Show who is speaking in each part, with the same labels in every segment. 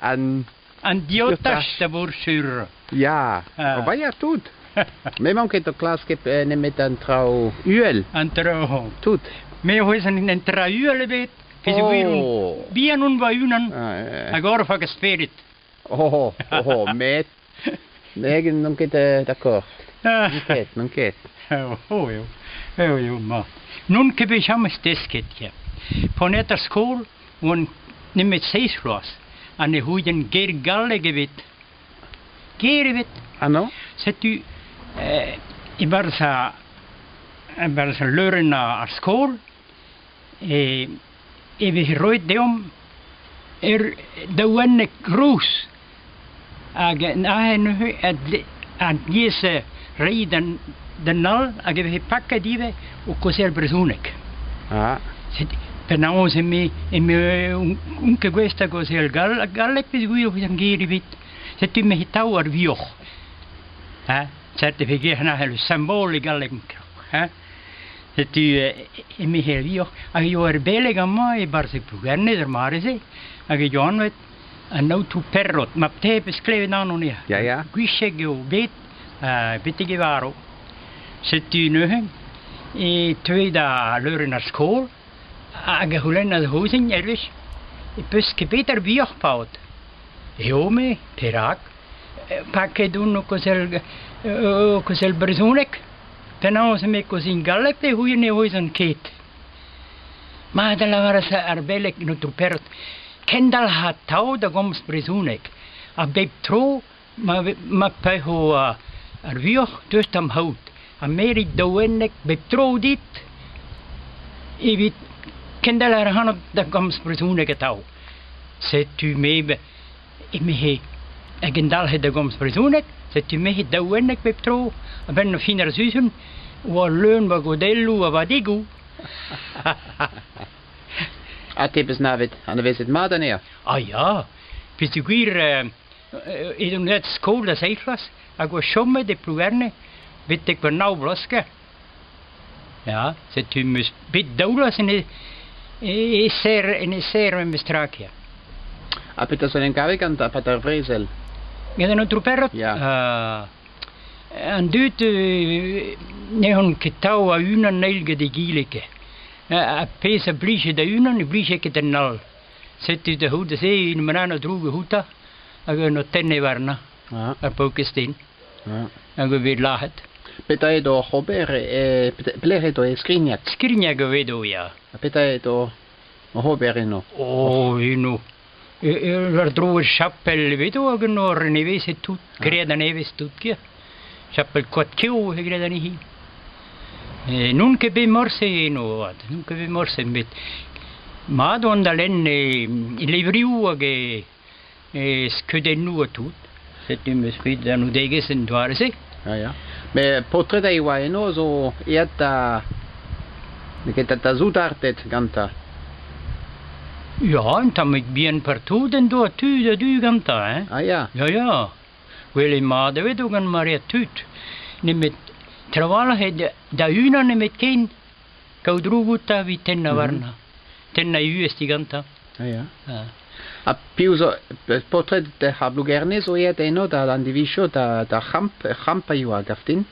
Speaker 1: An
Speaker 2: An diotach da vout sur.
Speaker 1: Ya, o bailhañ tout. M'emaon ket o klask nemet an traoù uhel.
Speaker 2: An traoù.
Speaker 1: Tout.
Speaker 2: Me c'hwezh an tra uhel ebet, peogwir on
Speaker 1: Oh.
Speaker 2: bihan on va-unan hag orf hag a spered.
Speaker 1: Oh, oh, met me n'on ket d'accord. N'on ket, n'on ket.
Speaker 2: Oh, eo, eo, eo, mat. N'on ket bet james desket, ya. P'on aet d'ar skol, oan nemet seizh vloaz ha ne c'houien ger galleg ebet. Ger ebet.
Speaker 1: Ah non?
Speaker 2: Setu e-barzh e-barzh al leurenn ar skol e e veze roet deomp ur daouenneg rous hag aze neuze a dleas reiñ d'an all hag e veze paket ivez o kaozeal brezhoneg.
Speaker 1: Ah.
Speaker 2: Setu penaos eme eme on ket gouest da gaozeal galleg peogwir oc'h ger ebet. Setu me atav ar vioc'h. Hein, setu e le symbole e galleg hein. Setu eme ar vioc'h hag eo ar beleg amañ e-barzh e Plougerne d'ar mare-se hag e oa anvet an aotrou Perrot. Ma te 'peus klevet anv anezhañ.
Speaker 1: Ya, ya.
Speaker 2: Gwicheg eo bet betek e varv. Setu neuze e teue da leurenn ar skol hag a c'houlennas ouzhin ur wech e peus ket bet ar bioc'h paotr. Eo me, perak? Paket on o kaozeal o kaozeal brezhoneg. Penaos eme kaozein galleg pe c'hwi ne ouezan ket. Mat a lavaras ar beleg en aotrou Perrot, kendalc'h atav da gomz brezhoneg ha bep tro Ma ma paeo ar vuoc'h deus d'am c'haout ha merit daouennek bep tro dit evit kendalc'h ac'hanout da gomz brezhoneg atav. Setu me eme a gendalc'he da gomz brezhoneg, setu me daouennek bep tro a-benn fin ar sizhun oa leun va godelloù a vadigoù.
Speaker 1: Ha te 'peus navet anavezet mat anezhañ?
Speaker 2: Ah ya, peogwir Edon aet skol da seizh vloaz hag oa chomet e Plougerne betek va nav bloaz ker. Ya, setu 'm eus bet daou vloaz en e e-ser en e ser memes tra ker.
Speaker 1: Ha petra zo en em gavet gant pad ar brezel?
Speaker 2: Gant an aotrou Perrot?
Speaker 1: Ya.
Speaker 2: An dud n'eont ket tav a-unan eil get egile ket. Ar pezh a blije da unan ne blije ket d'an all. Setu da c'houde-se un bran a droug outañ hag un o tenne warnañ, ar paourkaezh den, hag o bet lazhet.
Speaker 1: Petra edo oc'h ober e pelec'h edo e Skrigneg?
Speaker 2: Skrigneg a vedo, ya.
Speaker 1: Ha petra edo oc'h ober eno?
Speaker 2: Oh, eno. War-dro ur chapel e vedo hag un or nevez tout, graet a-nevez tout, ker. Chapel Koad-Keo e graet anezhi. N'on ket bet morse eno avat, n'on ket bet morse, met mat oan da lenn e levrioù hag e e skeudennoù ha tout. Setu 'm eus bet anaoudegezh en doare-se.
Speaker 1: Ah ya. Met paotred a oa eno zo aet da n'eo ket da soudarded gantañ.
Speaker 2: Ya, un tammig bihan partout en doa tud a-du gantañ, hein.
Speaker 1: Ah ya.
Speaker 2: Ya, ya. Gwelet mat eo edo gant maread tud, nemet trawalc'h eo da-unan nemetken kaout droug outañ evit tennañ warnañ, tennañ e vuhez digantañ.
Speaker 1: Ah ya. Ha piv zo paotred ar Blougerne zo aet eno da Landivizio da d'ar c'hamp, ur c'hamp a yoa, gav din,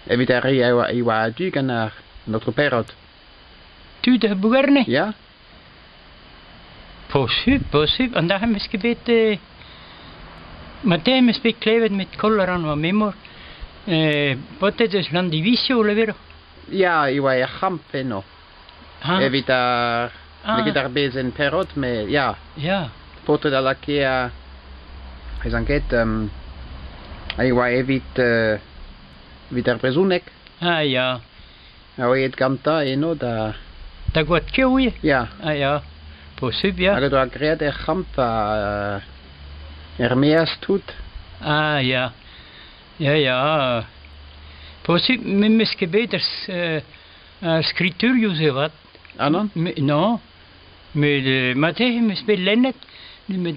Speaker 1: evit ar re a oa a-du gant ar an aotrou Perrot.
Speaker 2: Tud ar Blougerne?
Speaker 1: Ya.
Speaker 2: Posubl, posubl, an dra 'm eus ket bet Matin 'm eus bet klevet met koll a ran va memor. Paotred eus Landivizio, lever.
Speaker 1: Ya, e oa er c'hamp eno.
Speaker 2: Ah.
Speaker 1: Evit ar...
Speaker 2: Ah.
Speaker 1: N'eo ket ar bezen Perrot, met ya.
Speaker 2: Ya.
Speaker 1: Paotred a lakea... Ez an ket... e oa evit, evit ar brezhoneg.
Speaker 2: Ah ya.
Speaker 1: A oa aet gantañ eno da...
Speaker 2: Da Goatkeo ivez?
Speaker 1: Ya.
Speaker 2: Ah ya, posubl ya.
Speaker 1: Hag o doa graet er c'hamp er-maez tout.
Speaker 2: Ah ya, ya ya. Posubl, me 'meus ket bet ar skriturioù-se avat.
Speaker 1: Ah non?
Speaker 2: Non, met marteze 'm eus bet lennet, nemet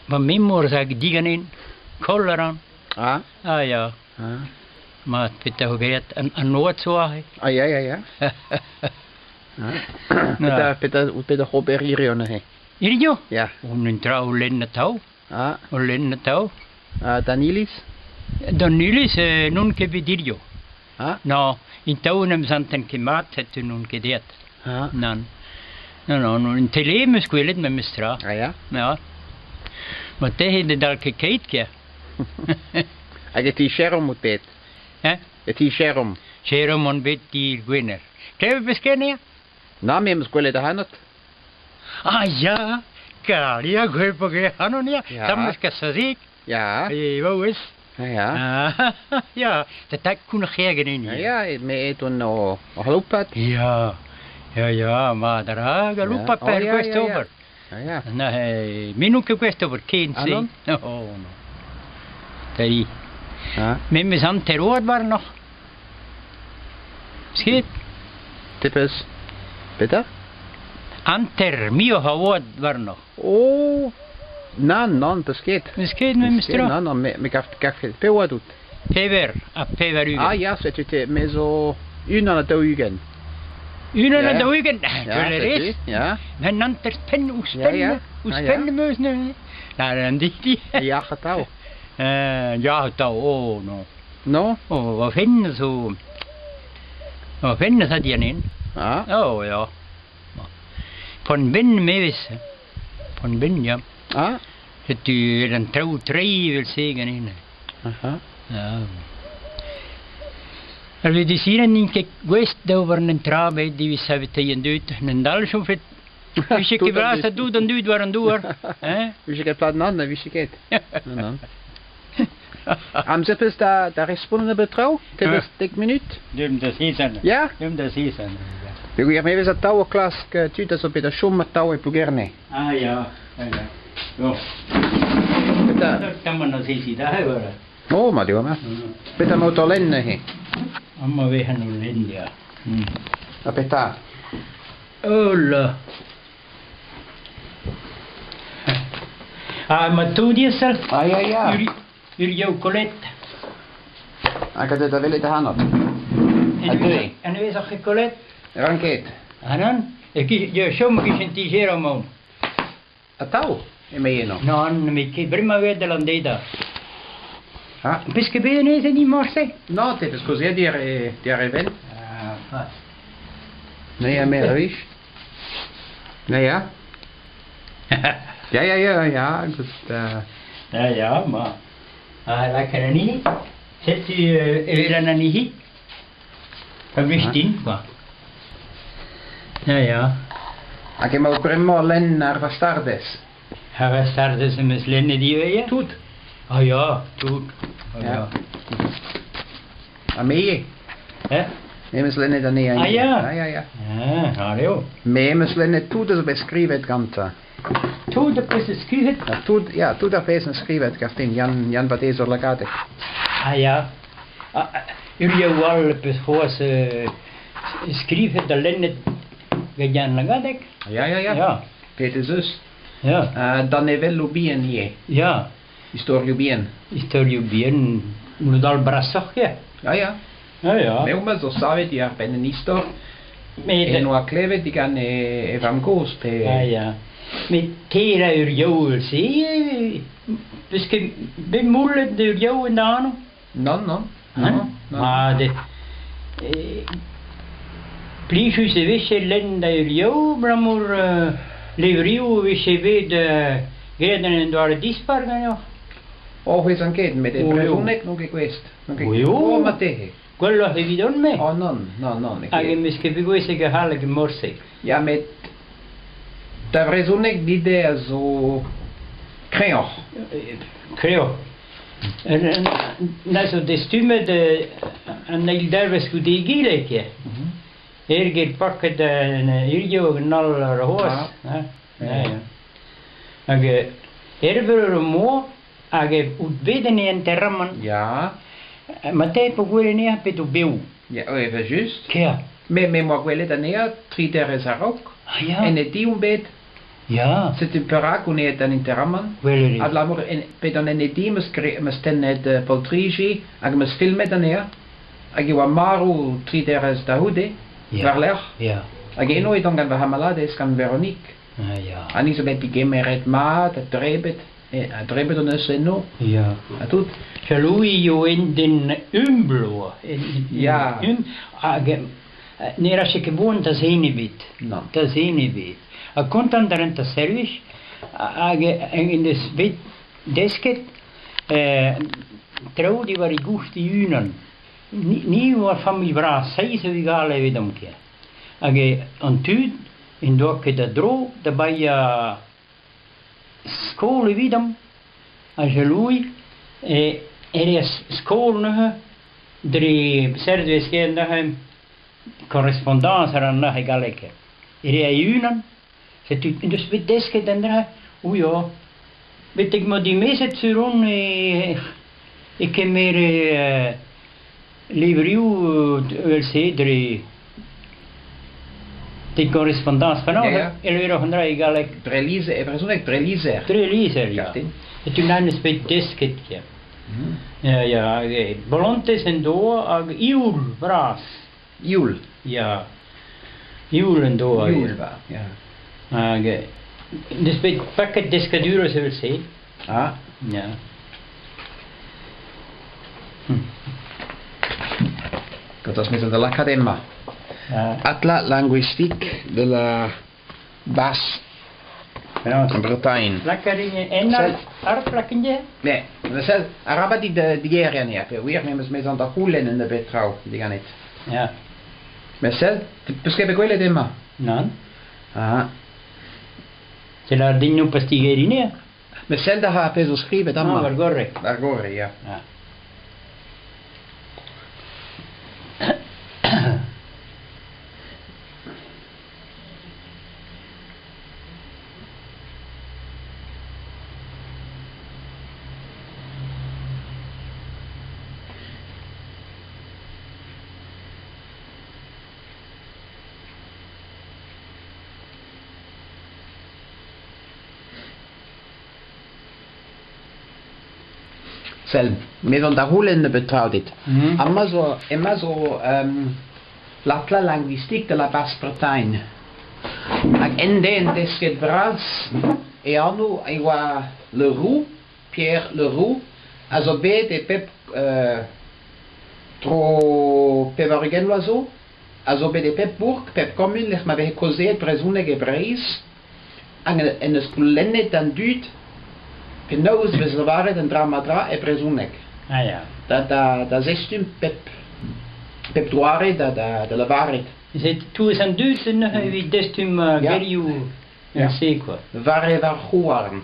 Speaker 2: va memor a diganin. Koll a ran.
Speaker 1: Ah.
Speaker 2: Ah ya.
Speaker 1: Ah.
Speaker 2: Mat, petra eo graet an oad zo aze?
Speaker 1: Ah ya, ya, ya. Petra, petra, petra ober hiziv neuze?
Speaker 2: Hirio?
Speaker 1: Ya.
Speaker 2: On un dra o lenn atav.
Speaker 1: Ah.
Speaker 2: O lenn atav.
Speaker 1: Ha d'an iliz?
Speaker 2: D'an iliz n'on ket bet hirio.
Speaker 1: Ah.
Speaker 2: No, intav n'em santen ket mat, setu n'on ket aet.
Speaker 1: Ah.
Speaker 2: Nann. Non, non, en tele 'm eus gwelet memes tra.
Speaker 1: Ah ya?
Speaker 2: Ya. Marteze ne dal ket keit ker.
Speaker 1: Hag e ti Jérôme out bet?
Speaker 2: Hein?
Speaker 1: E ti Jérôme?
Speaker 2: Jérôme on bet ti Gwener. Klevet 'peus ken eo?
Speaker 1: Na, me 'm eus gwelet ac'hanout.
Speaker 2: Ah ya! Kar ya, gwelet 'po ket ac'hanon ya.
Speaker 1: Ya.
Speaker 2: Tamm eus Kasadig.
Speaker 1: Ya.
Speaker 2: E vaouez.
Speaker 1: Ah ya.
Speaker 2: Ah, ya, da tak koun c'her ganin.
Speaker 1: Ah ya, me aet on o c'haloupat.
Speaker 2: Ya, ya, ya, mat a ra galoupat
Speaker 1: Oh,
Speaker 2: per
Speaker 1: ya,
Speaker 2: gouest
Speaker 1: ya, ya.
Speaker 2: ober.
Speaker 1: Ah ya.
Speaker 2: Na, me n'on ket gouest ober ken
Speaker 1: Ah
Speaker 2: se.
Speaker 1: non?
Speaker 2: Oh, non. Tari.
Speaker 1: Ah.
Speaker 2: Memes hanter-oad warnoc'h. Sked?
Speaker 1: Te peus petra?
Speaker 2: Hanter, muioc'h a oad warnoc'h.
Speaker 1: Oh, nann, nann, peus ket.
Speaker 2: Peus ket memes tra?
Speaker 1: Nann, nann, me, me gav, gav ket. Pe oad out?
Speaker 2: 44.
Speaker 1: Ah ya, setu te, me zo 41.
Speaker 2: 41?
Speaker 1: Ya,
Speaker 2: Gwell a rez.
Speaker 1: setu, ya.
Speaker 2: Men hanter penn ouzhpenn,
Speaker 1: Ya, ya.
Speaker 2: ouzhpenn am eus neuze. Na, an didi.
Speaker 1: Yac'h atav.
Speaker 2: Yac'h atav, oh non.
Speaker 1: Non?
Speaker 2: Oh, va fenn zo... Va fenn a dianen.
Speaker 1: Ah.
Speaker 2: Oh, ya. Poan benn meves. Poan benn, ya.
Speaker 1: Ah.
Speaker 2: Setu evel an traoù treiñ evel-se ganin.
Speaker 1: Aha.
Speaker 2: Ya. Ar vedisined n'int ket gouest da ober un dra ebet evit saveteiñ an dud. Un dall chomfet. Vije ket bras a dout an dud war an douar. Hein?
Speaker 1: Vije ket plat nann, na vije ket. Non, non. Amzer peus da, da respont un nebeud traoù? Te peus 10 minut?
Speaker 2: Deomp da sezan.
Speaker 1: Ya?
Speaker 2: Deomp da sezan.
Speaker 1: Peogwir me vez atav o klask tud a zo bet o chom atav e Plougerne.
Speaker 2: Ah ya, ah ya. Bon.
Speaker 1: Petra?
Speaker 2: Tamm an azezi da, voilà.
Speaker 1: Oh, mat eo amañ. Petra emaout o lenn neuze?
Speaker 2: Amañ 'vezan o lenn, ya.
Speaker 1: Ha petra?
Speaker 2: Oh là! Ah, ma toudiesel.
Speaker 1: Ah, ya, ya.
Speaker 2: Ur yaou kollet.
Speaker 1: Hag a deu da welet ac'hanot. Ha deuet.
Speaker 2: Anvez oc'h ket kollet?
Speaker 1: Ran ket.
Speaker 2: Ah nann? E ki, ya, chom e-kichen ti Jérôme emaon.
Speaker 1: Atav, eme eno.
Speaker 2: Nann, met ket bremañ eo da Landeda.
Speaker 1: Ah.
Speaker 2: Peus ket bet anezhe ni morse?
Speaker 1: Non, te peus kaozeet dir e, dir e benn.
Speaker 2: Ah, ah.
Speaker 1: Ne ya, me a wich. Ne ya. Ya, ya, ya, ya, gout, uh...
Speaker 2: Ya, ya, ma. Ah, lakaat an hini. Setu evel an hini. Pa blij din, quoi. Ya, ya.
Speaker 1: Hag emaout bremañ o lenn ar Vastardez.
Speaker 2: Ar Vastardez em eus lennet ivez, ya.
Speaker 1: Tout?
Speaker 2: Ah ya, tout. Ah,
Speaker 1: Ya.
Speaker 2: ya.
Speaker 1: Ha me ivez.
Speaker 2: Hein?
Speaker 1: Me 'm eus lennet anezhañ
Speaker 2: Ah
Speaker 1: ivez.
Speaker 2: ya?
Speaker 1: Ah ya, ya.
Speaker 2: Ah, ral eo.
Speaker 1: Me 'm eus lennet tout a zo bet skrivet gantañ.
Speaker 2: Tout a peus skrivet?
Speaker 1: Ja, tout, ya, tout ar pezh 'neus skrivet, gav din, Yann, Yann Vadezour Lagadeg.
Speaker 2: Ah ya. Ah, ur yaou all peus c'hoazh skrivet ha lennet gant Yann Lagadeg?
Speaker 1: Ya, ya, ya.
Speaker 2: Ya.
Speaker 1: Bet ez eus.
Speaker 2: Ya.
Speaker 1: Uh, danevelloù bihan ivez.
Speaker 2: Ya.
Speaker 1: Istorioù bihan.
Speaker 2: Istorioù bihan, lod all brasoc'h ya.
Speaker 1: Ya, ya.
Speaker 2: Ya, ya.
Speaker 1: Me ma zo savet diwar-benn un istor.
Speaker 2: Met...
Speaker 1: En oa klevet digant e, e vamm-gozh pe...
Speaker 2: Ya, ya. Met te ra ur yaou evel-se, peus ket bet moullet ur yaou en da anv?
Speaker 1: Nann, nann.
Speaker 2: Hein?
Speaker 1: Non, non.
Speaker 2: Mat eo. E, plijus e vije lenn da ur yaou, abalamour levrioù e vije bet graet en un doare dispar ganeoc'h.
Speaker 1: Oh, c'hwezan ket, met e
Speaker 2: Oh, eo.
Speaker 1: brezhoneg n'on ket gouest. N'on ket
Speaker 2: Oh, eo.
Speaker 1: Oh, marteze.
Speaker 2: Gwelloc'h evidon-me.
Speaker 1: Oh, nann, nann, nann, n'eo
Speaker 2: Hag
Speaker 1: ket.
Speaker 2: em eus ket bet gouest e galleg morse.
Speaker 1: Ya, met da vrezhoneg dit a zo kreñvoc'h.
Speaker 2: Kreñv. Na zo destummet an eil dervezh goude egile, ket. Erget paket an hiziv an holl ar c'hoazh.
Speaker 1: Ah.
Speaker 2: Ja, ja. Hag Herve ur mor hag out bet en e enterramant.
Speaker 1: Ya.
Speaker 2: Ma te po gwelet anezhañ pet o bev.
Speaker 1: Ya, evel just.
Speaker 2: Kea.
Speaker 1: Me me 'moa gwelet anezhañ tri dervezh a-raok.
Speaker 2: Ah ya.
Speaker 1: En e di on bet.
Speaker 2: Ya.
Speaker 1: Setu perak on aet d'an interamant.
Speaker 2: Gwelet eo.
Speaker 1: Abalamour en, bet an en e di 'm eus gre- 'm eus tennet poltriji hag 'm eus filmet anezhañ. Hag e oa marv tri dervezh da c'houde,
Speaker 2: Ya.
Speaker 1: war-lerc'h.
Speaker 2: Ya.
Speaker 1: Hag eno edon gant va c'hamaladez, gant Véronique.
Speaker 2: Ah ya.
Speaker 1: Ha ni zo bet digemeret mat ha drebet, ha drebet hon eus eno.
Speaker 2: Ya.
Speaker 1: Ha tout.
Speaker 2: Louis eo un den humbl oa.
Speaker 1: Ya.
Speaker 2: Hum, hag ne rache ket boan da zen ebet.
Speaker 1: Nann.
Speaker 2: Da zen ebet. Ha kontant da rentañ servij hag en deus bet desket traoù diwar e goust e-unan. Ni oa ur familh vras, seizh a vugale evidomp ken. Hag an tud en doa ket a dro da baeañ skol evidomp. Ha Jean-Louis e reas skol neuze dre servij ken neuze korrespondañs a ran neuze e galleg. E rea e-unan. Setu en deus bet desket an dra. O ya. Betek ma dimezet sur on e kemere levrioù evel-se dre de korrespondañs penaos e lever an dra e galleg.
Speaker 1: Dre lizher, e brezhoneg dre lizher.
Speaker 2: Dre lizher, ya. Setu nan eus bet desket, ya. Ya, ya, hag bolontez en doa hag ioul bras.
Speaker 1: Ioul.
Speaker 2: Ya. Ioul en doa.
Speaker 1: Ioul va, ya.
Speaker 2: Hag n'eus bet paket deskadurezh evel-se.
Speaker 1: Ah.
Speaker 2: Ya.
Speaker 1: Gant os meus da lakaat emañ. Atlas linguistique de la Basse Bretagne.
Speaker 2: Lakaat en ar plakenn
Speaker 1: Ne, sell, arabat dit digeriñ anezhañ, peogwir me 'm eus mezan da c'houlenn un nebeud traoù diganit.
Speaker 2: Ya.
Speaker 1: Met sell, peus ket bet gwelet emañ?
Speaker 2: Nann.
Speaker 1: Ah.
Speaker 2: Se lâr din n'ho peus digeriñ anezhañ?
Speaker 1: Met sell da ar pezh zo skrivet amañ.
Speaker 2: Ah, war gorre.
Speaker 1: War gorre, ya.
Speaker 2: Ah.
Speaker 1: Sell, me 'zo da c'houlenn nebeut traoù dit. Amañ zo, emañ zo l'atlas linguistique de la Basse-Bretagne. Hag un den desket bras e anv e oa Le Roux, Pierre Le Roux, a zo bet e pep tro 80 vloaz zo, a zo bet e pep bourk, pep kumun lec'h ma veze kaozeet brezhoneg e Breizh, hag en deus goulennet d'an dud penaos e vez lavaret an dra-mañ-dra e brezhoneg.
Speaker 2: Ah ya.
Speaker 1: Da zestum pep doare da lavaret.
Speaker 2: C'est tous an dud neuze evit destum gerioù se quoi.
Speaker 1: War e varc'h-houarn.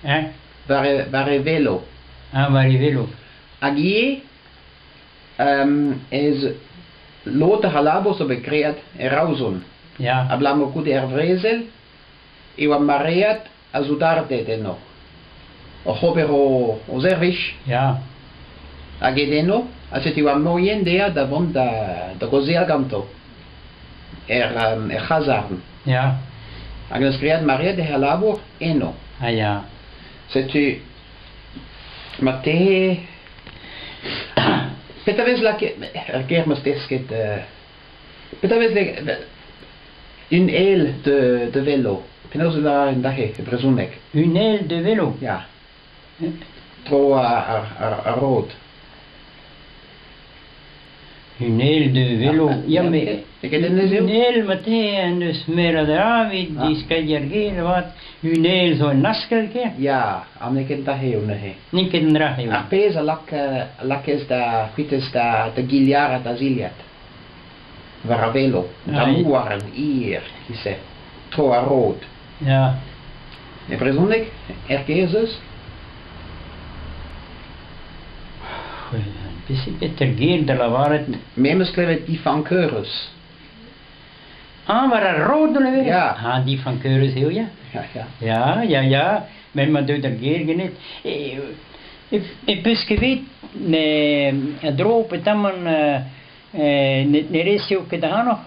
Speaker 2: Hein?
Speaker 1: War e velo.
Speaker 2: Ah, war e velo.
Speaker 1: Hag ivez ez lod ar labour zo bet graet e Roazhon.
Speaker 2: Ya.
Speaker 1: Abalamour goude ar brezel e oa maread a soudarded eno oc'h ober o servij.
Speaker 2: Ya.
Speaker 1: Hag aet eno, ha setu e oa moaien dezhañ da vont da gaozeal ganto er c'hazarn.
Speaker 2: Ya.
Speaker 1: Hag en deus graet maread he labour eno.
Speaker 2: Ah ya.
Speaker 1: Setu marteze petra vez lakaet er gêr 'm eus desket petra vez un ael de velo penaos e lâran dezhe e brezhoneg?
Speaker 2: Un ael de velo?
Speaker 1: Ya. Tro ar rod.
Speaker 2: Un ael de velo, ya met
Speaker 1: un
Speaker 2: un ael marteze en deus meret a evit diskreiñ ar ger avat. Un ael zo un askell ker?
Speaker 1: Ya, ha n'eo ket da eo neuze.
Speaker 2: N'eo ket un dra eo.
Speaker 1: Ar pezh a lak a lakez da c'hwitez da gilharat da zilhad war ar velo, da mouarn hir, e-se, tro ar rod.
Speaker 2: Ya.
Speaker 1: E brezhoneg, er gêr ez eus?
Speaker 2: Peseurt ur ger da lavaret?
Speaker 1: Me 'm eus klevet difankeurus.
Speaker 2: Ah, war ar rod o leverez?
Speaker 1: Ya.
Speaker 2: Ah, difankeurus eo, ya.
Speaker 1: Ya, ya.
Speaker 2: Ya, ya, ya, met ma deuet ar ger ganit. E peus ket bet ne dro petamant ne resev ket ac'hanoc'h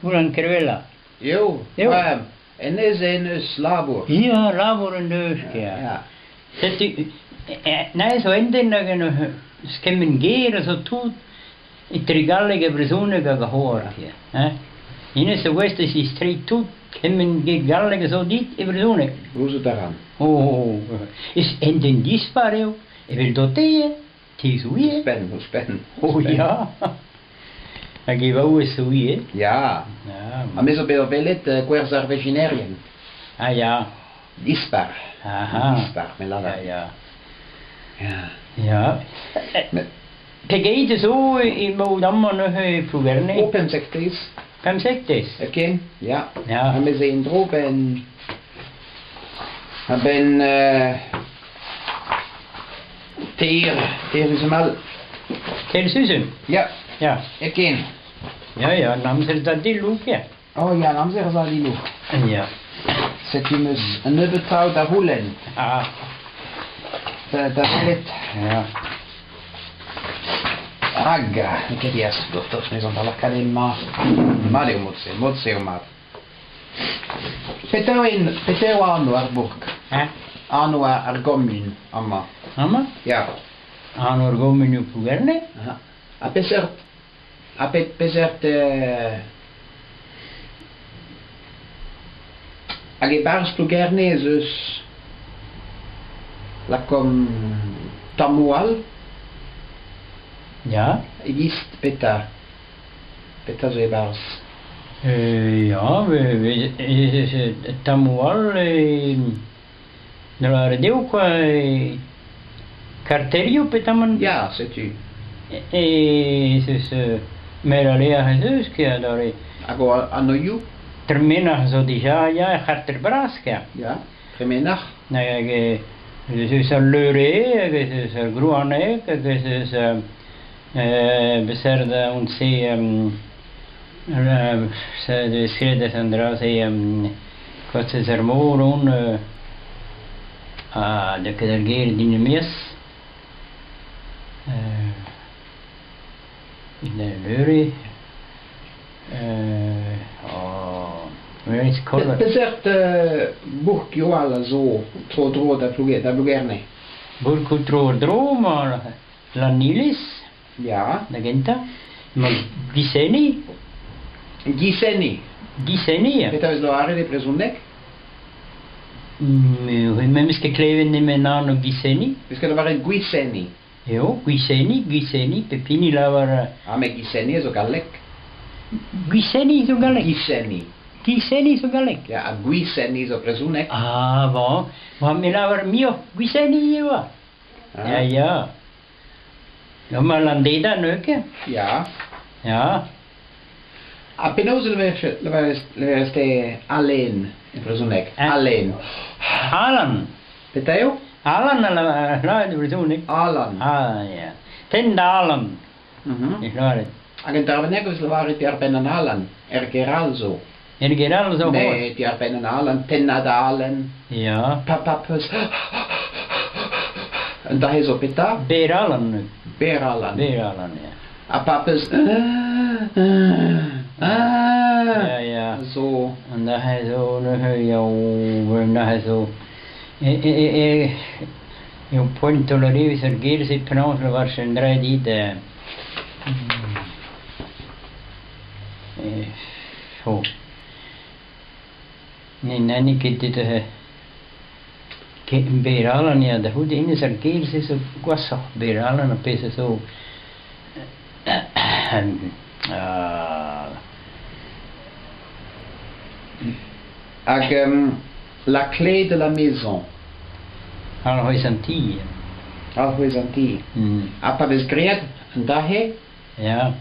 Speaker 2: Goulenn Kervella?
Speaker 1: Eo,
Speaker 2: Eo.
Speaker 1: Hennezh en deus labour.
Speaker 2: Ya, labour en deus, ya. Setu, neuze zo un den hag en eus kement ger a zo tout etre galleg ha brezhoneg hag a c'hoar, hein. Hennezh zo gouest da zistreiñ tout. Kement ket galleg a zo dit e brezhoneg.
Speaker 1: Gouzout a ran.
Speaker 2: Oh, is un den dispar eo, eveldote eo, te zo ivez.
Speaker 1: Ouzhpenn, ouzhpenn.
Speaker 2: Oh ya. Hag e vaouez zo ivez.
Speaker 1: Ya.
Speaker 2: Ya.
Speaker 1: Ha me zo bet o welet gwerz ar vezhinerien.
Speaker 2: Ah ya.
Speaker 1: Dispar.
Speaker 2: Aha.
Speaker 1: Dispar, me lavar.
Speaker 2: Ya,
Speaker 1: ya.
Speaker 2: Ya.
Speaker 1: Met
Speaker 2: Pegeit zo emaout amañ neuze e Plougerne?
Speaker 1: O, pemzektez.
Speaker 2: Pemzektez?
Speaker 1: Hepken, ya.
Speaker 2: Ya.
Speaker 1: Ha me 'z en-dro 'benn... A-benn teir, teir sizhun all.
Speaker 2: Teir sizhun?
Speaker 1: Ya.
Speaker 2: Ya.
Speaker 1: Hepken.
Speaker 2: Ya, ya, an amzer da dilou, ya.
Speaker 1: Oh ya, an amzer za dilou.
Speaker 2: Ya.
Speaker 1: Setu 'm eus un nebeud traoù da c'houlenn.
Speaker 2: Ah.
Speaker 1: Da, da welet.
Speaker 2: Ya.
Speaker 1: Hag, n'eo ket diaes, gortoz, 'nezan da lakaat emañ. Mat eo mod-se, mod-se eo mat. Petra eo, petra eo anv ar bourk?
Speaker 2: Hein?
Speaker 1: Anv ar gomun amañ.
Speaker 2: Amañ?
Speaker 1: Ya.
Speaker 2: Anv ar gomun eo Plougerne.
Speaker 1: Aha. Ha peseurt, ha pet peseurt hag e-barzh Plougerne ez eus lakaomp tammoù all?
Speaker 2: Ya.
Speaker 1: E-giz petra? Petra zo e-barzh?
Speaker 2: Ya, tammoù all da lavaret eo kwa, karterioù petamant?
Speaker 1: Ya, setu.
Speaker 2: Ez eus Meraleac'h ez eus ket adarre.
Speaker 1: Hag o anvioù?
Speaker 2: Tremenac'h zo dija, ya, er c'harter bras ket.
Speaker 1: Ya, Tremenac'h.
Speaker 2: Hag ez eus al Leure, hag ez eus ar Grouaneg, hag ez eus beseurt on-se skredet an dra-se kostez ar mor on ha n'eo ket ar gêr din e-maez. Leure
Speaker 1: Peseurt bourkioù all a zo tro-dro da Plougerne?
Speaker 2: Bourkoù tro-dro ma Lanniliz
Speaker 1: Ya.
Speaker 2: da gentañ. Emañ Gwiseni.
Speaker 1: Gwiseni.
Speaker 2: Gwiseni, ya.
Speaker 1: Petra vez lavaret e brezhoneg?
Speaker 2: Memes ket klevet nemet anv Gwiseni.
Speaker 1: Vez ket lavaret Gwiseni?
Speaker 2: Eo, Gwiseni, Gwiseni, pep hini lavar...
Speaker 1: Ah, met Gwiseni a zo galleg.
Speaker 2: Gwiseni zo galleg?
Speaker 1: Gwiseni.
Speaker 2: Gwiseni zo galleg?
Speaker 1: Ya, ha Gwiseni zo brezhoneg.
Speaker 2: Ah, bon. Bon, me lavar muioc'h Gwiseni eo.
Speaker 1: Ah.
Speaker 2: Ya, ya. Emañ Landeda neuze?
Speaker 1: Ya.
Speaker 2: Ya.
Speaker 1: Ha penaos e leverez-te Alen e brezhoneg? Alen.
Speaker 2: Alan.
Speaker 1: Petra eo?
Speaker 2: Alan a lavaret e brezhoneg.
Speaker 1: Alan.
Speaker 2: Ah, ya. Tenn da Alan. E lavaret.
Speaker 1: Hag un dra bennak eus lavaret diàr-benn an Alan, er ger all zo.
Speaker 2: Er ger all zo c'hoazh?
Speaker 1: Met diàr-benn an Alan, tennañ da Alan.
Speaker 2: Ya.
Speaker 1: Pa pa peus Un dra zo petra?
Speaker 2: Berr-Alan.
Speaker 1: Berr-Alan.
Speaker 2: Berr-Alan, ya.
Speaker 1: Ha pa peus
Speaker 2: Ya, ya.
Speaker 1: Zo.
Speaker 2: An dra zo neuze eo an dra zo e e e eo poent tolerius ar ger-se penaos lavar un dra dit oh. Ne n'eo ket dit Berr-Alan ya, da c'houde hennezh ar ger-se zo gwashoc'h Berr-Alan ar pezh a zo
Speaker 1: Hag la clé de la maison.
Speaker 2: Alc'hwez an ti.
Speaker 1: Alc'hwez an ti. Ha pa vez graet an dra-se?
Speaker 2: Ya.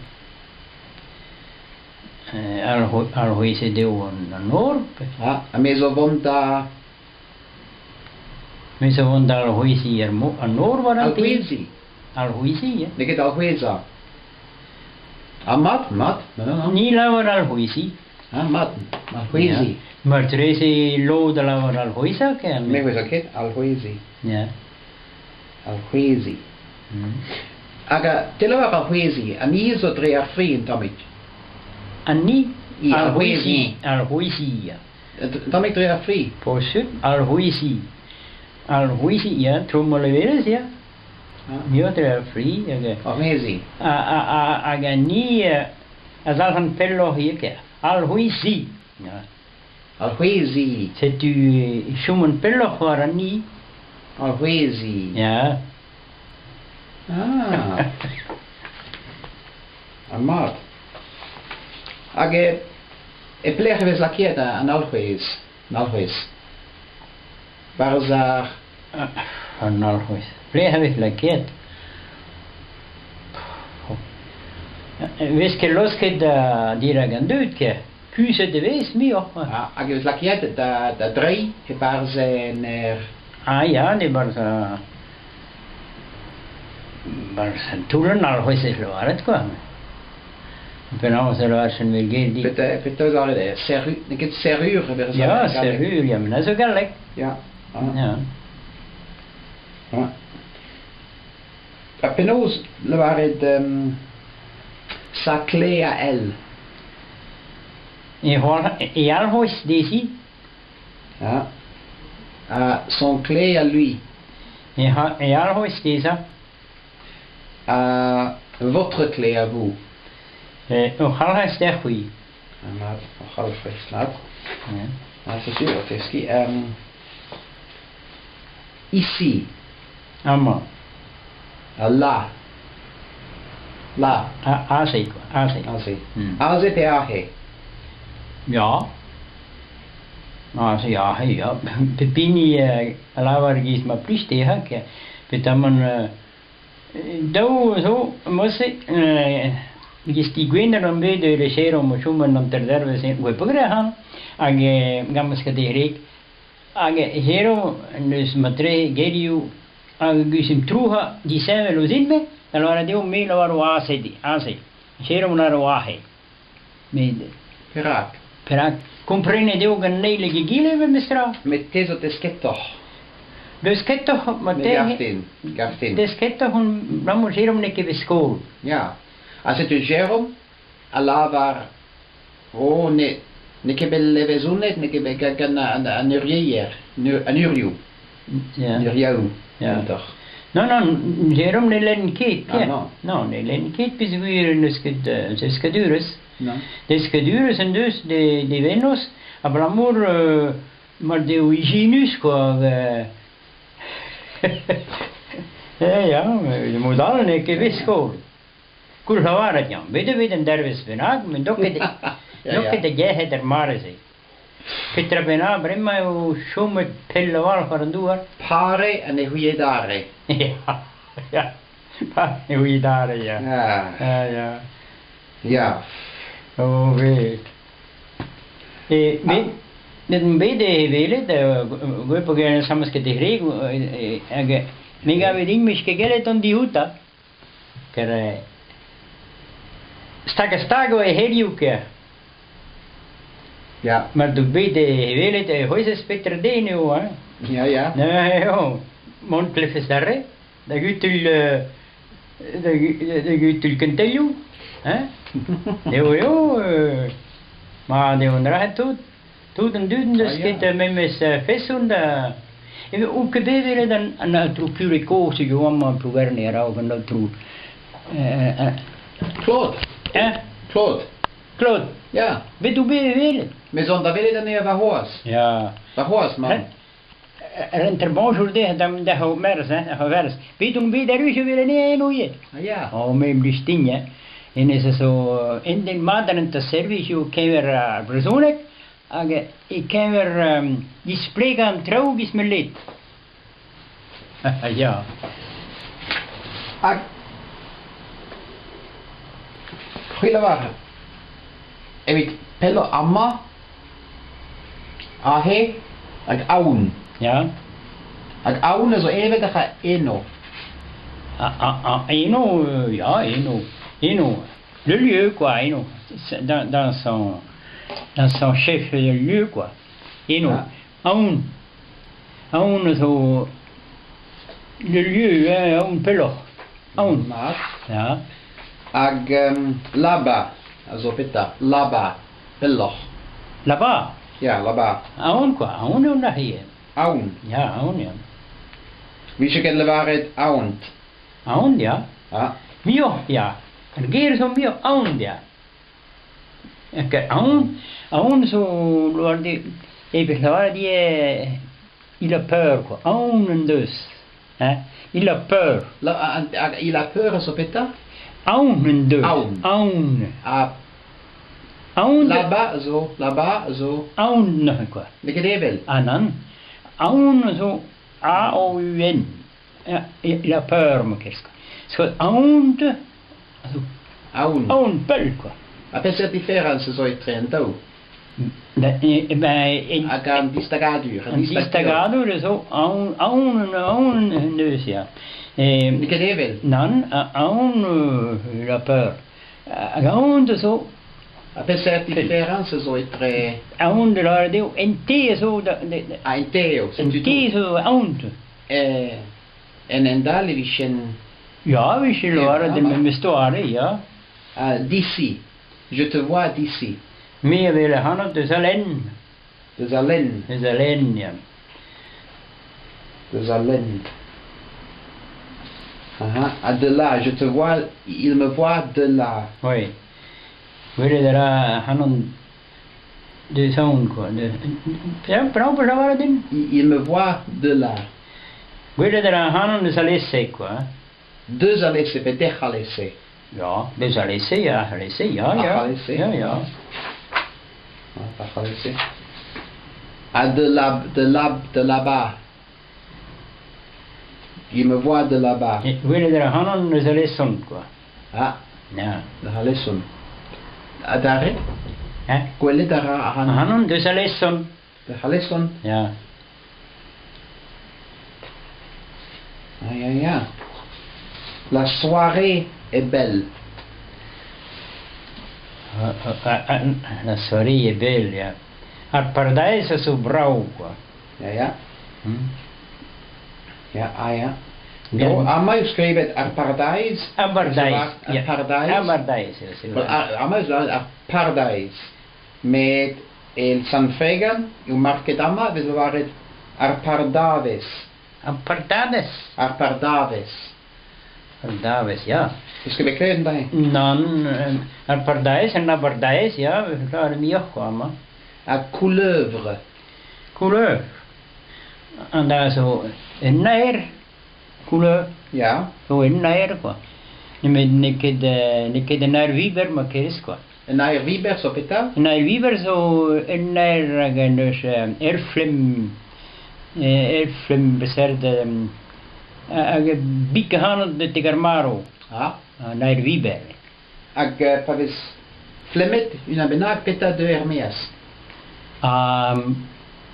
Speaker 2: Alc'hwezet eo an nor.
Speaker 1: Ha, ha me zo vont da...
Speaker 2: Me zo vont da alc'hweziñ an nor war an ti.
Speaker 1: Alc'hweziñ?
Speaker 2: Alc'hweziñ, ya.
Speaker 1: N'eo ket alc'hwezañ. Ah, mat, mat. Non, non, non.
Speaker 2: Ni lavar alc'hweziñ.
Speaker 1: Ah, mat, alc'hweziñ.
Speaker 2: Martreze lod a lavar alc'hwezañ, ken.
Speaker 1: Me 'ouezo ket, alc'hweziñ.
Speaker 2: Ya.
Speaker 1: Alc'hweziñ. Hag te lavar alc'hweziñ, ha ni zo dre ar fri un tammig.
Speaker 2: An ni?
Speaker 1: I, alc'hweziñ.
Speaker 2: Alc'hweziñ, ya.
Speaker 1: Un tammig dre ar fri.
Speaker 2: Posubl, alc'hweziñ. Alc'hweziñ, ya, tro ma leverez, ya. Muioc'h dre ar fri hag...
Speaker 1: Alc'hweziñ.
Speaker 2: Hag an ni a zalc'han pelloc'h ivez, alc'hweziñ. Ya.
Speaker 1: Alc'hwezi.
Speaker 2: Setu e choman pelloc'h war an i.
Speaker 1: Alc'hwezi.
Speaker 2: Ya.
Speaker 1: Ah. Ah, mat. Hag e, e pelec'h e vez lakaet an alc'hwez? An alc'hwez. Barzh ar...
Speaker 2: An alc'hwez. Pelec'h e vez lakaet? Ne vez ket laosket dirak an dud ker. Kuzhet e vez muioc'h.
Speaker 1: Ah, hag e vez lakaet da, da dreiñ e-barzh en er...
Speaker 2: Ah ya, e-barzh barzh an toull an alc'hwez e lavaret kwa. Penaos e lavarfen me get dit?
Speaker 1: Petra, petra eus lavaret eo? Serru, n'eo ket serrur e vez
Speaker 2: Ya, serrur, ya, met a zo galleg.
Speaker 1: Ya. Ah.
Speaker 2: Ya.
Speaker 1: Ah. Ha penaos lavaret um, sa clé à elle?
Speaker 2: E, e alc'hwez dezhi.
Speaker 1: Ah. Ah, son clé à lui.
Speaker 2: E, e alc'hwez dezhañ.
Speaker 1: Ah, votre clé à vous.
Speaker 2: Hoc'h alc'hwez deoc'h-c'hwi.
Speaker 1: Ah, mat, hoc'h alc'hwez, mat. Ah, setu, o teskiñ. Um, ici.
Speaker 2: Amañ.
Speaker 1: Ah, là. Là.
Speaker 2: Ah, aze, quoi. Aze.
Speaker 1: Aze. Aze pe aze?
Speaker 2: Ya. Aze, aze, ya. Pep hini a lavar e-giz ma plij dezhañ, petamant daou zo mod-se e-giz digwener on bet e leseromp o chom un hanterdervezh gwepogre ac'hann hag gant ma ket ret hag hero n'eus matre gerioù hag gustum trouc'hañ disheñvel ouzhin-me da lavaret eo me lavaro aze aze hero laro aze met
Speaker 1: Perak?
Speaker 2: Perak? Komprenet eo gant an eil hag egile memestra.
Speaker 1: Met te zo desketoc'h.
Speaker 2: Desketoc'h
Speaker 1: Me gav din, gav din.
Speaker 2: Desketoc'h on bremañ Jérôme n'eo ket bet skol.
Speaker 1: Ya. Ha setu Jérôme a lavar oh ne n'eo ket bet levezonet, n'eo ket bet gant an eurieier, an urioù.
Speaker 2: Ya.
Speaker 1: An urioù,
Speaker 2: Ya.
Speaker 1: kentoc'h.
Speaker 2: Non, non, Jérôme ne lenn ket.
Speaker 1: Ah non.
Speaker 2: Non, ne lenn ket peogwir n'eus ket deskadurezh.
Speaker 1: Non.
Speaker 2: Deskadurezh en deus d'e vennozh abalamour mar deo ijinus quoi. Eh ya, mod all n'eo ket bet skol. Koulz lavaret ya, bet eo bet un dervezh bennak met n'eo ket n'eo ket da gerc'het er mare-se. Petra bennak bremañ eo chomet pell a-walc'h war an douar.
Speaker 1: Pare an e'houiedare.
Speaker 2: Ya, ya, pare e'houiedare, ya.
Speaker 1: Ah.
Speaker 2: Ya, ya.
Speaker 1: Ya.
Speaker 2: O vet. E, met, met bet e welet, gwep o am eus ket e hag me gave din 'meus ket gellet an dioutañ. Ker stag-ha-stag eo e c'herioù ker.
Speaker 1: Ya.
Speaker 2: Mar dout bet e welet e c'hwezhez petra den eo, hein.
Speaker 1: Ya, ya.
Speaker 2: Neuze eo, mont klevfes d'ar re, da gutul da gutul kentelioù, hein. Eo eo, ma eo an dra tout. Tout an dud n'eus ket memes feson da... On ket bet welet an aotrou kure kozh eo amañ Plougerne a-raok an aotrou...
Speaker 1: Claude.
Speaker 2: Hein?
Speaker 1: Claude.
Speaker 2: Claude.
Speaker 1: Ya.
Speaker 2: Bet out bet e welet?
Speaker 1: Me zo da welet anezhañ warc'hoazh.
Speaker 2: Ya.
Speaker 1: Warc'hoazh, mamm.
Speaker 2: Renter bonjour dezhañ da'm da c'homerz, hein, da c'homerz. Bet on bet erru e welet anezhañ eno ivez.
Speaker 1: Ah ya.
Speaker 2: Oh, me 'm blij din, hein. Hennezh a zo un den mat da rentañ servij eo keñver ar brezhoneg hag e-keñver displegañ an traoù 'giz ma led. Ya.
Speaker 1: Hag c'hwi lavar evit pelloc'h amañ aze hag aon.
Speaker 2: Ya.
Speaker 1: Hag aon a zo evet ac'h eno.
Speaker 2: Ah, eno, ya, eno, eno. Le lieu, quoi, eno. Dans, dans son, dans son chef de lieu, quoi. Eno.
Speaker 1: Ah.
Speaker 2: Aon. Aon a zo le lieu, hein, aon pelloc'h. Aon.
Speaker 1: Mat.
Speaker 2: Ya.
Speaker 1: Hag là-bas a zo petra? Là-bas, pelloc'h.
Speaker 2: Là-bas.
Speaker 1: Ya, là-bas.
Speaker 2: Aon, quoi. Aon eo neuze.
Speaker 1: Aon.
Speaker 2: Ya, aon, ya.
Speaker 1: Vije ket lavaret aont.
Speaker 2: Aon, ya.
Speaker 1: Ah.
Speaker 2: Muioc'h, ya. Ar ger zo muioc'h aon, ya. Aon, aon zo E vez lavaret ivez il a peur kwa, aon en deus, hein, il a peur.
Speaker 1: La, il a peur a zo petra?
Speaker 2: Aon en deus.
Speaker 1: Aon.
Speaker 2: Aon.
Speaker 1: Ha
Speaker 2: Aon
Speaker 1: là-bas zo, là-bas zo.
Speaker 2: Aon neuze kwa.
Speaker 1: N'eo ket evel.
Speaker 2: Ah nann. Aon zo A-O-U-N. Il a peur ma kerz kwa. Sko aon a zo
Speaker 1: Aon.
Speaker 2: Aon pell kwa.
Speaker 1: Ha peseurt diferañs a zo etre an daou?
Speaker 2: Ben,
Speaker 1: Hag an distagadur.
Speaker 2: An distagadur a zo aon, aon, aon en deus, ya.
Speaker 1: N'eo ket evel.
Speaker 2: Nann, aon il a peur. Hag aon a zo...
Speaker 1: Ha peseurt diferañs a zo etre...
Speaker 2: Aon da lavaret eo, en te a zo... Da, da,
Speaker 1: Ah, en te eo.
Speaker 2: En te zo aon.
Speaker 1: En endal e vijen...
Speaker 2: Ya, e vije lavaret e memes doare, ya.
Speaker 1: Ah, d'ici. Je te vois d'ici.
Speaker 2: Me a wel ac'hanot deus al lenn.
Speaker 1: Deus al lenn.
Speaker 2: Deus al lenn, ya.
Speaker 1: Deus al lenn. Aha. Ah, de là, je te vois, il me voit de là.
Speaker 2: Oui. Gwelet a ra ac'hanon deus aon, quoi. De... Ya, penaos peus lavaret din?
Speaker 1: Il me voit de là.
Speaker 2: Gwelet a ra ac'hanon deus alese, quoi.
Speaker 1: Deus alese, pe dec'h alese.
Speaker 2: Ya, deus alese, ya, alese, ya, ya.
Speaker 1: Ac'halese.
Speaker 2: Ya, ya.
Speaker 1: Ac'halese. Ah, de là, de là, de là-bas. Il me voit de là-bas.
Speaker 2: Gwelet a ra ac'hanon deus alesont, quoi.
Speaker 1: Ah.
Speaker 2: Ya.
Speaker 1: Deus alesont. Adarre?
Speaker 2: Hein?
Speaker 1: Gwelet a ra ac'hanon.
Speaker 2: Ac'hanon deus alesont.
Speaker 1: Deus alesont.
Speaker 2: Ya.
Speaker 1: Ah, ya, ya. La soirée est belle.
Speaker 2: La soirée est belle, ya. Ar pardaez a zo brav, quoi.
Speaker 1: Ya, ya.
Speaker 2: Hmm?
Speaker 1: Ya, ah, ya.
Speaker 2: Bien.
Speaker 1: No, amañ eo skrivet ar pardaez.
Speaker 2: Ar pardaez,
Speaker 1: Ar
Speaker 2: ya.
Speaker 1: pardaez.
Speaker 2: Ar pardaez, ya, c'est
Speaker 1: Well,
Speaker 2: vrai.
Speaker 1: amañ eo ar pardaez. Met e Sant-Fegan eo market amañ e vez lavaret ar pardavez.
Speaker 2: Ar pardavez?
Speaker 1: Ar pardavez.
Speaker 2: Pardavez, ya.
Speaker 1: Peus ket bet klevet an dra-se?
Speaker 2: Nann, ar pardaez, an abardaez, ya, lavaret muioc'h kwa amañ.
Speaker 1: Ha couleuvre.
Speaker 2: Couleuvre. An dra zo un naer, couleuvre.
Speaker 1: Ya.
Speaker 2: Zo un naer kwa. Nemet n'eo ket n'eo ket un naer-wiber ma kerez kwa.
Speaker 1: Un naer-wiber zo petra?
Speaker 2: Un naer-wiber zo un naer hag en deus ur flemm ur flemm beseurt hag a bik ac'hanout betek ar marv.
Speaker 1: Ah.
Speaker 2: An naer-wiber.
Speaker 1: Hag pa vez flemmet unan bennak petra deu er-maez?
Speaker 2: Ha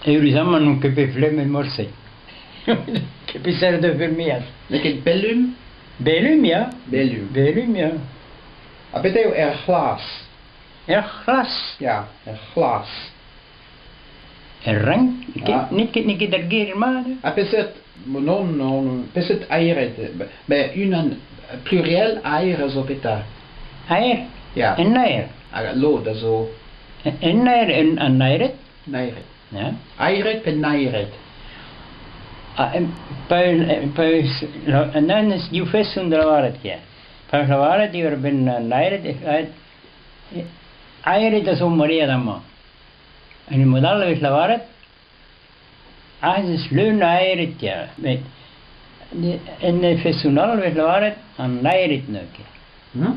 Speaker 2: eüruzamant n'on ket bet flemmet morse. Ket peseurt deu er-maez.
Speaker 1: N'eo ket Bellum?
Speaker 2: Bellum, ya.
Speaker 1: Bellum.
Speaker 2: Bellum, ya.
Speaker 1: Ha petra eo er c'hlas?
Speaker 2: Er c'hlas?
Speaker 1: Ya, er c'hlas.
Speaker 2: Er renk? N'eo ket, n'eo ket ar ger mat eo?
Speaker 1: Ha peseurt, non, non, peseurt aered? Ben, unan pluriel aer a zo petra?
Speaker 2: Aer?
Speaker 1: Ya.
Speaker 2: Un aer.
Speaker 1: Hag lod a zo...
Speaker 2: Un aer, un, an aered.
Speaker 1: Naered.
Speaker 2: Ya.
Speaker 1: Aered pe naered?
Speaker 2: Ha, pa, pa, an eus div feson da lavaret ker. Pa eus lavaret diwar-benn an aered, aered a zo maread amañ. En ur mod all e vez lavaret aze eus leun a aered ker. Met en e feson all e vez lavaret an aered neuze.
Speaker 1: Hmm?